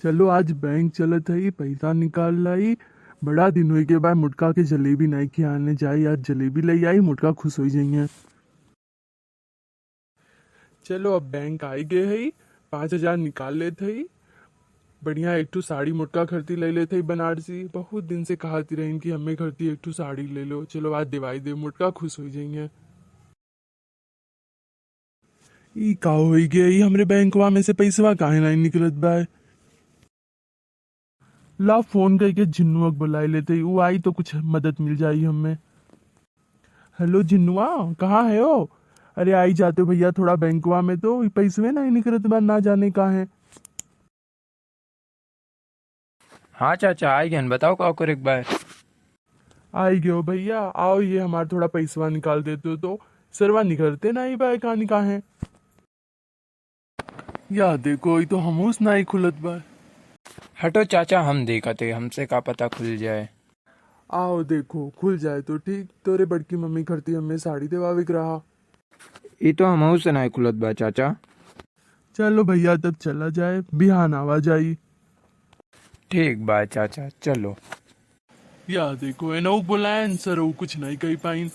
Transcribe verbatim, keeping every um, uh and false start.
चलो, आज बैंक चलत हई, पैसा निकाल लाई। बड़ा दिन होइ गए बा, मोटका के जलेबी नाई खियाने जाई, आज जलेबी लइ आई, मोटका खुश होइ जइहें। चलो, अब बैंक आई गए हई, पाँच हजार निकाल लेत हई। बढ़िया एक ठो साड़ी मोटका खरती लइ लेत हई बनारसी। बहुत दिन से कहती रहिन कि हमें खरती एक ठो साड़ी ले लो। चलो, आज दिवाई दे, मोटका खुश होइ जइहें। ई का होइ गया? ई हमरे बैंकवा में से पैसवा काहे नाई निकलत बा? ला, फोन कइके झिन्नुआ के बुलाइ लेते, उ आई तो कुछ मदद मिल जाई हमें। हेलो झिन्नुआ, कहाँ है हो? अरे, आई जाते भइया थोड़ा बैंकवा में, तो ई पैसवे नाई निकलत बा, ना जाने काहे। हाँ चाचा, आई गन, बताओ का करे के बा? आई गयो भइया, आओ, ये हमार थोड़ा पैसवा निकाल देते हो तो। सरवा निकलते नाई बा, कहाँ निकाहे? या देखो, ई तो हमहूस नाई खुलत बा। हटो चाचा, हम देखत है, हमसे का पता खुल जाए। आओ देखो, खुल जाए तो ठीक। तोरे बड़की मम्मी खरती हमें साड़ी देवावे के रहा। ई तो हमहूस नाई खुलत बा चाचा। चलो भइया, तब चला जाए, बिहान आवा जाई। ठीक बा चाचा, चलो। या देखो, एनऊ बुलायन सर, ऊ कुछ नाई कही पाइन।